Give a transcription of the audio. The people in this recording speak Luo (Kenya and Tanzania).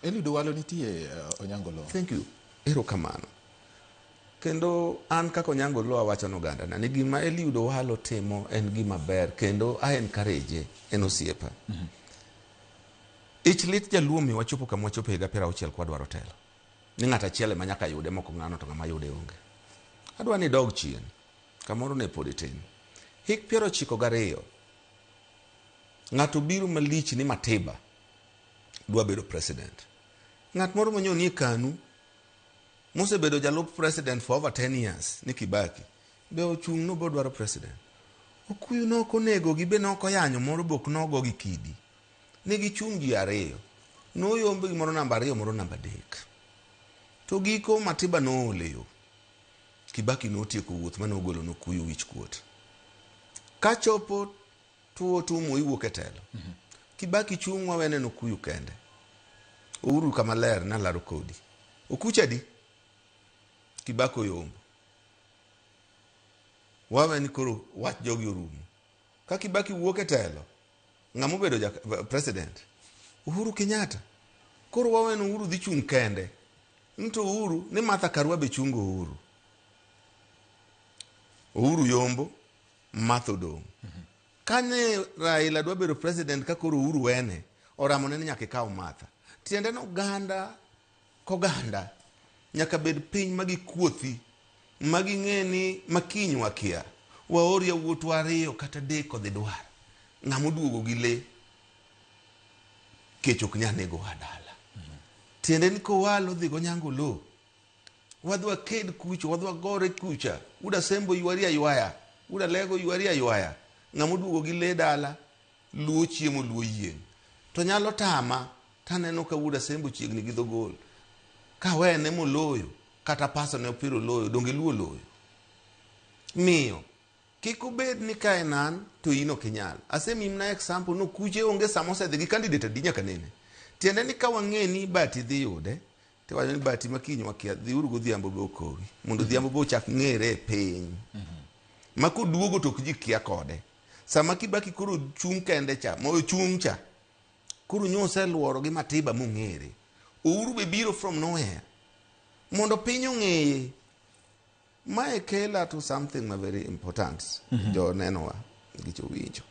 Eliud Owalo nitie, Onyango Oloo. Thank you. Erokamano. Kendo an kaka Onyango Oloo awacho ne ogandana ni gima Eliud Owalo timo en gima ber kendo a encourage, en osiepa. Ich lit jaluo mi wachopo kama wachopo higa 60 kwadwaro telo. Ni ng'ato achiel ema nyaka yude moko ng'ano to ng'ama yude onge. Adwa ni idog chien. Kamoro ne pod itin. Hik 92 ng'ato biro malich ni Matiba dwa bedo president. Ng'at moro manyo nie KANU mosebedo jalup president for over 10 years ni Kibaki be ochung' no bodwaro president. Okuyu nok onego gi be nok oyanyo moro be ok nogo gi kidi. Ne gichung' ji ariyo. Noyombe gi moro namba 2 moro namba 3. To giko Matiba noole yo. Kibaki notieko wuoth mane ogolo nokuyu wich kuot. Kachopo tuo tumo iwuok e telo. Kibaki chung' wawene nokuyu kende. Uhuru kama ler nalaro kodi. Okucha di? Kibaki oyombo. Wawe ni koro wach jogi orumo. Ka Kibaki wuok e telo, ng'ama obedo ja president? Uhuru Kenyatta. Koro wawe ni Uhuru dhi chung' kende. Nto Uhuru ni Martha Karua be chungo Uhuru. Uhuru yombo, Martha odong'. Kane Raila dwa bedo president ka koro Uhuru wene, oramone ni nyaka ikaw Martha. Tiende ni oganda koganda nyaka bed piny ma gikuothi, ma ging'e ni makiny wakia, waor yawuotwa 2 kata 3 odhi dwar. Ng'ama oduogo gi lee, kech ok nyal nego wa dala. Tiende ni Kowalo dhi go Onyango Oloo, wadhi waked kucha, wadhi wagore kucha, Uda Sembo ywari aywaya, Uda Lego ywari aywaya. Ng'ama oduogo gi lee dala, luo chiemo luo yieng'. To nyalo tama, taneno ka Uda Sembo chiegni gi dho gol. Kawene moloyo, kata paso ne opiro loyo, donge luo loyo. Miyo, kik obed ni ka en an to in ok inyal. Asemimna example no kuche onge sama osedhi gi candidate adi nyaka nene. Tiende ni ka wang'e ni Bati dhi yude, tiwacho ni Bati makiny wakia, dhiuru godhiambo be okowi. Mondo odhiambo be ochak ng'ere e piny. Ma koduogo to ok ji kia kode. Sama Kibaki koro chung' kende cha, ma ochung' cha, koro nyo oseluoro gi Matiba mong'ere. Uhuru be biro from nowhere. Mondo piny ong'eye. Mae kela to something ma very important. Jo nenowa gi jowinjo.